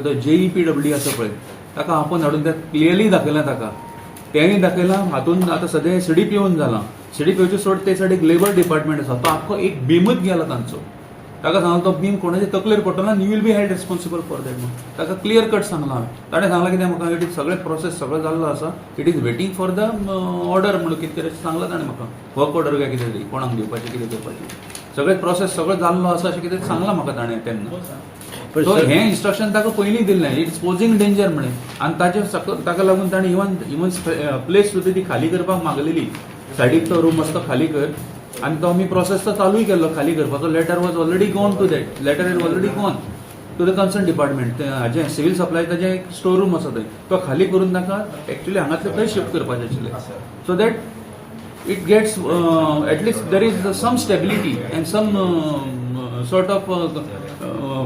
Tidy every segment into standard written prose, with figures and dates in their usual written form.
तो JEE PWD आसा पळय, ताका आपोवन हाडून ते क्लियरली दाखयलां ताका. तेणी दाखयलां. हातून आतां सद्या सीडीपीओन जालां. सीडीपीओचे सोड, ते सायडीक लेबर डिपार्टमेंट आसा. तो आख्खो एक बीमच गेला तांचो. ताका सांगला, तो बीम कोणाच्या तकलेर पडटलो आनी you will be held responsible for that म्हणून ताका क्लियर कट सांगलां हांवें. ताणें सांगलां कितें म्हाका, it is सगळें प्रोसेस सगळें जाल्लो आसा, it is waiting for the order म्हणून कितें तरी सांगलां ताणें म्हाका. वर्क ऑर्डर काय कितें तरी कोणाक दिवपाचें, कितें करपाचें, सगळें प्रोसेस सगळें जाल्लो आसा अशें कितें सांगलां म्हाका ताणें तेन्ना. पण सो हें इन्स्ट्रक्शन ताका पयलीं दिल्लें, it's posing danger म्हणे. आनी ताचे ताका लागून ताणें इवन प्लेस सुद्दां ती खाली करपाक मागलेली. सायडीक तो रूम आसा तो खाली कर. आनी तो आमी प्रोसेस तो चालूय केल्लो खाली करपाचो. Letter was already gone to that, letter is already gone to the concern department. हाजें सिव्हील सप्लाय ताजें एक स्टोर रूम आसा थंय, तो खाली करून ताका एक्चुअली हांगातले थंय शिफ्ट करपाचें आशिल्लें, so that it gets at least there is some stability and some sort of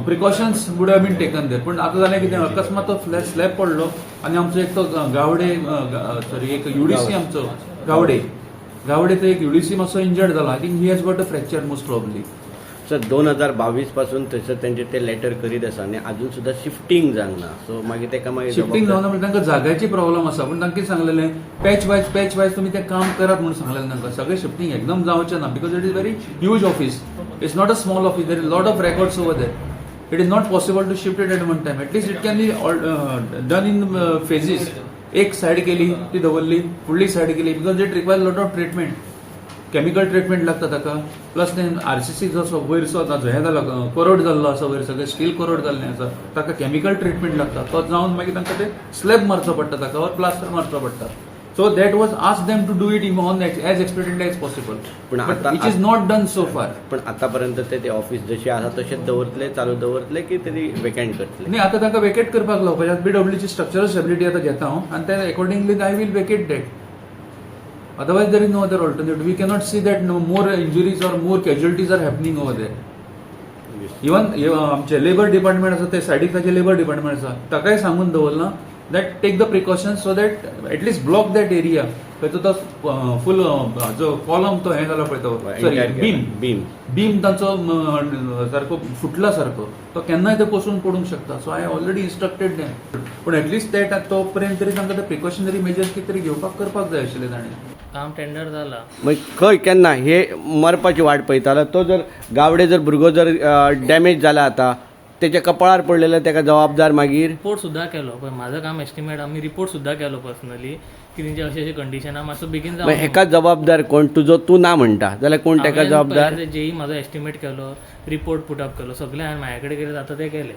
precautions would have been taken there. पण आता जालें कितें, अकस्मात तो स्लॅब पडलो आनी आमचो एक तो गावडे, सॉरी, एक युडीसी आमचो गावडे, गावडे तो एक युडीसी मातसो इंजर्ड जाला. I think he has got a fracture most probably. Sir, 2022 पासून थंयसर तेंचे ते लेटर करीत आसा आनी अजून सुद्दां शिफ्टींग जावंक ना. सो मागीर तेका मागीर शिफ्टिंग जावना म्हणजे तांकां जाग्याची प्रॉब्लम आसा. पूण तांकां कितें सांगलेलें, पॅच वायज, पॅच वायज तुमी तें काम करात म्हणून सांगलेलें तांकां. सगळें शिफ्टिंग एकदम जावचें ना because it is very huge office. It's not a small office. There is lot of records over there. It is not possible to shift it at one time. At least it can be done in phases. एक side केली, ती दवरली, फुडली side केली, because it require lot of treatment, chemical treatment लागता ताका. Plus ते RCC जो वयर सो ताजो हें जाला, कोरोड जाल्लो आसा वयर, सगळें स्टील कोरोड जाल्लें आसा, ताका केमिकल ट्रिटमेंट लागता. तो जावन मागीर तांकां ते स्लॅब मारचो पडटा ताका वर प्लास्टर मारचो पडटा. So that was ask them to do it on as expediently as possible, पूण आता- which is not done so far. पण आतापर्यंत ते ते ऑफिस जशें आसा तशेंच दवरतले, चालू दवरतले की तरी वेकेंट करतले? न्ही, आतां तांकां वेकेट करपाक लावपाचें. पीडब्ल्यूची स्ट्रक्चरल स्टेबिलिटी आतां घेता हांव आनी ते accordingly I will vacate that. Otherwise there is no other alternative. We cannot see that no more injuries or more casualties are happening over there. Even आमचे लेबर डिपार्टमेंट आसा, ते सायडीक ताचे लेबर डिपार्टमेंट आसा, ताकाय सांगून दवरलां that take the precautions so that at least block that area. खंय तो फूल हाजो कॉलम तो हें जाला पळय, तो सॉरी, बीम. बीम. बीम तांचो सारको फुटला सारको, तो केन्नाय ते कोसळून पडूंक शकता. So I already instructed them. पूण एटलिस्ट ते तो पर्यंत तरी तांकां ते प्रिकॉशनरी मेजर्स कितें तरी घेवपाक करपाक जाय आशिल्लें ताणें. काम टेंडर जाला. मागीर खंय केन्ना हे मरपाची वाट पळयतालो? तो जर गावडे जर भुरगो जर डॅमेज जाला, आतां तेच्या कपाळार पडलेलो, तेका जबाबदार मागीर? रिपोर्ट सुद्दां केलो पळय. म्हाजो काम एस्टिमेट, आमी रिपोर्ट सुद्दां केलो पर्सनली की तेंचे अशें अशें कंडिशन आहा, मातसो बेगीन मागीर हेका जबाबदार कोण? तुजो तूं ना म्हणटा जाल्यार कोण तेका जबाबदार? जेई म्हाजो एस्टिमेट केलो, रिपोर्ट पुटअप केलो, सगळें हांवें म्हाज्या कडेन कितें जाता तें केलें.